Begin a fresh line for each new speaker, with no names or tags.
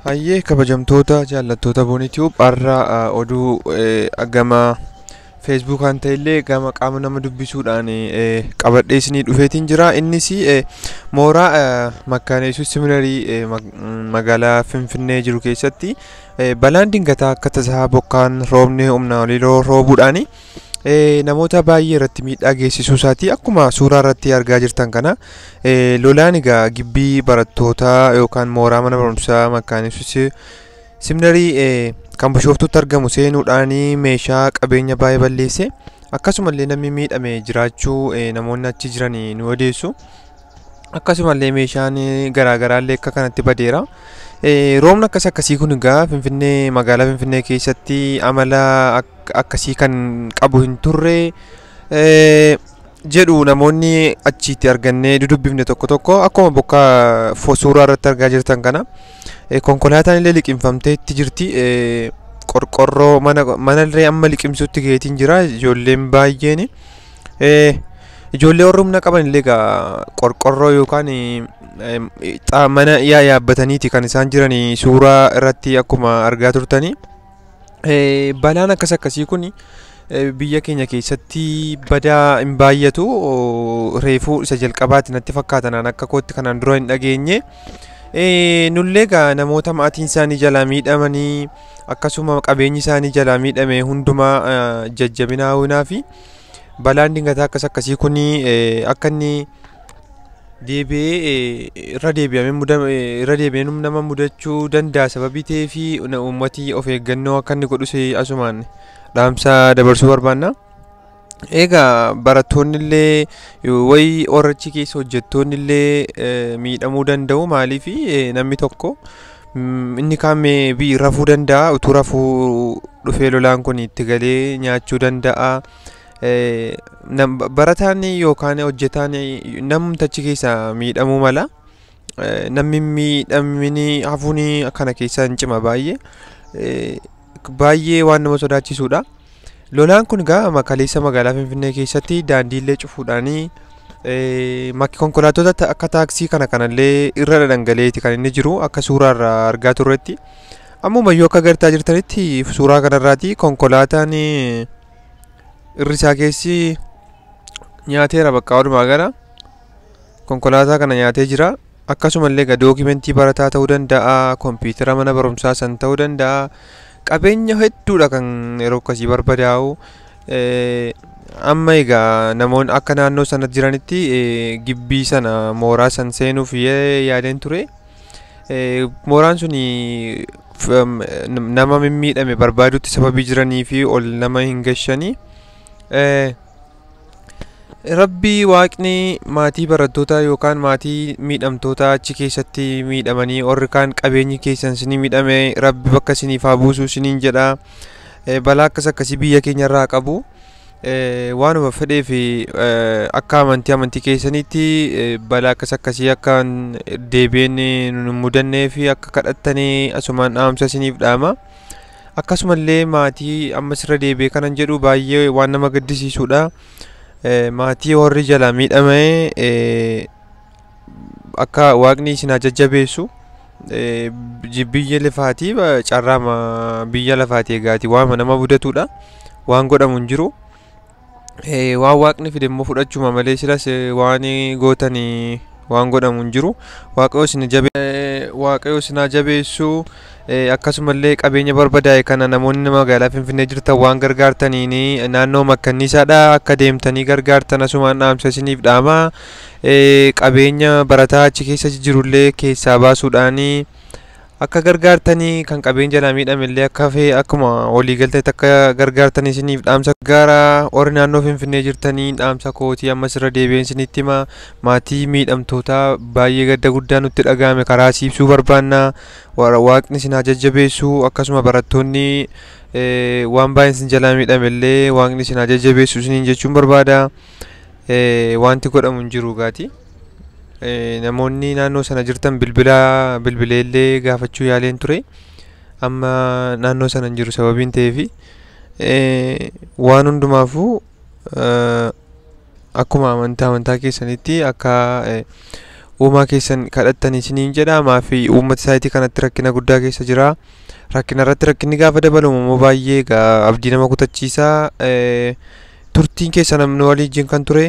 Hayyee kabajamtoota jaallattoota Boonitube har'a oduu gama feesbuukaan ta'ellee gama qaama nama dubbisuudhaan qabadhee isinii dhufeetiin jira. Innis mooraa Makkaana Yesuus Seminarii magaalaa Finfinnee jiru keessatti balaan dingataa akka tasaa bokkaan roobni humnaa olii roobuudhaan namoota baay'ee irratti miidhaa geessisuu isaati. Akkuma suuraa irratti argaa jirtan kana lolaan egaa gibbii barattootaa yookaan mooraa mana barumsaa Makkaana Yesuus Seminarii kan Bishooftuutti argamu seenuudhaan meeshaa qabeenya baay'ee balleesse. Akkasumallee namni miidhame jiraachuu namoonni achi jiran nu odeessu. Akkasumallee meeshaan garaagaraallee akka kanatti badeera. Roobni akkas akkasii kun egaa Finfinnee magaalaa Finfinnee keessatti amala akkasii kan qabu hin turre jedhu namoonni achitti argannee dudubbifne tokko tokko. Akkuma bokkaa suuraa irratti argaa jirtan kana konkolaataan illee liqimfamtee itti jirti. Qorqorroo manallee amma liqimsuutti geetiin jira ijoolleen baay'een. Ijoollee warri humna qaban illee egaa qorqorroo yookaan mana yaabbataniiti kan isaan jiran suuraa irratti akkuma argaa turtani. Balaan akkas akkasii kun biyya keenya keessatti badaa hin baay'atu. Reefuu isa jalqabaati natti fakkaata, naan akka kootti kanaan dura hin dhageenye. Nullee egaa namoota maatiin isaanii jalaa miidhamanii akkasuma qabeenyi isaanii jalaa miidhame hundumaa jajjabina hawwinaa fi balaan dingataa akkas akkasii kun akka inni deebi'ee irra deebi'amee irra deebi'ee nama mudachuu danda'a sababii ta'eef uummati of eeggannoo akka inni godhus asumaan dhaamsa dabarsuu barbaanna. Egaa barattoonni illee wayi warra keessa hojjettoonni illee miidhamuu danda'u. Maaliif namni tokko inni kaan rafuu danda'a, utuu rafuu dhufee lolaan kun itti galee nyaachuu danda'a. Barataan yookaan hojjetaan namni achi keessa miidhamuu mala. Namni miidhamni hafuun kana keessa hin cima baay'ee. Baay'ee waan nama sodaachisuudha. Lolaan kun egaa kaleessa magaalaa Finfinnee keessatti daandiilee cufuudhaan konkolaattota akka taaksii kana kanallee irra dhangaleeti kan inni jiru akka suuraa irraa argaa turretti. Ammumayyuu akka agartaa jirtanitti suuraa kanarraati konkolaataan irri isaa keessi nyaateera, bakka walumaa gala konkolaataa kana nyaatee jira. Akkasumallee egaa dookimentii barataa ta'uu danda'a, kompiitara mana barumsaa san ta'uu danda'a. Qabeenya hedduudha kan yeroo akkasii barbadaa'u. Amma egaa namoonni akka naannoo sana jiranitti gibbii sana mooraa san seenuuf yaadeen ture. Mooraan sun nama mimmiidhame barbaadutti sababii jiranii fi ol nama hin gashanii. Rabbi waaqni maatii barattootaa yookaan maatii miidhamtoota achi keessatti miidhamanii warri kaan qabeenyi keessan isinii miidhame Rabbi bakka isiniif haa buusu isiniin jedha. Balaa akkas akkasii biyya keenya irraa qabu. Waanuma fedhee fi akka amantii keessanitti balaa akkas akkasii akka deebiin nu mudannee fi akka kadhattanii asumaan dhaamsa isiniif dhaama. Akkasumallee maatii ammas irra deebi'ee kanan jedhu baay'ee waan nama gaddisiisudha. Maatii warri jalaa miidhame akka waaqni isin haa jajjabeessu. Biyya lafaatii carraa biyya lafaati egaati waama nama mudatudha. Waan godhamu hin jiru. Waan waaqni fide immoo fudhachuma malee silas waan gootanii waan godhamu hin jiru. Waaqayyo isin haa jabeessu. Akkasumallee qabeenya barbadaa'e kana namoonni magaalaa Finfinnee jirtan waan gargaartaniin naannoo makkanniisaadha akka deemtanii gargaartan asumaan dhaamsa isiniif dhaama. Qabeenya barataa achi keessa jirullee keessaa baasuudhaan akka gargaartanii kan qabeenya jalaa miidhame illee akka fee akkuma waliigalteetti akka gargaartanii isiniif dhaamsa gara warri naannoo Finfinnee jirtanii dhaamsa kootii ammas irra deebi'een isinitti hima. Maatii miidhamtootaa baay'ee gadda guddaa nutti dhaga'ame karaa siibsuu barbaanna. Waaqni isin haa jajjabeessu. Akkasuma barattoonni waan baay'een isin jalaa miidhame illee waaqni isin haa jajjabeessu isiniin jechuun barbaada. Wanti godhamu hin jiru gaati. Namoonni naannoo sana jirtan bilbila bilbileellee gaafachuu yaaleen ture. Amma naannoo sana hin jiru sababiin ta'eefi waan hundumaafuu akkuma amantaa keessanitti akka Uumaa keessan kadhattanii isiniin jedha. Fi uummata isaatii kanatti rakkina guddaa keessa jira. Rakkina irratti rakkinni gaafa dabalamu immoo baay'ee egaa abdii nama kutachiisa. Turtiin keessa namni waliin kan ture.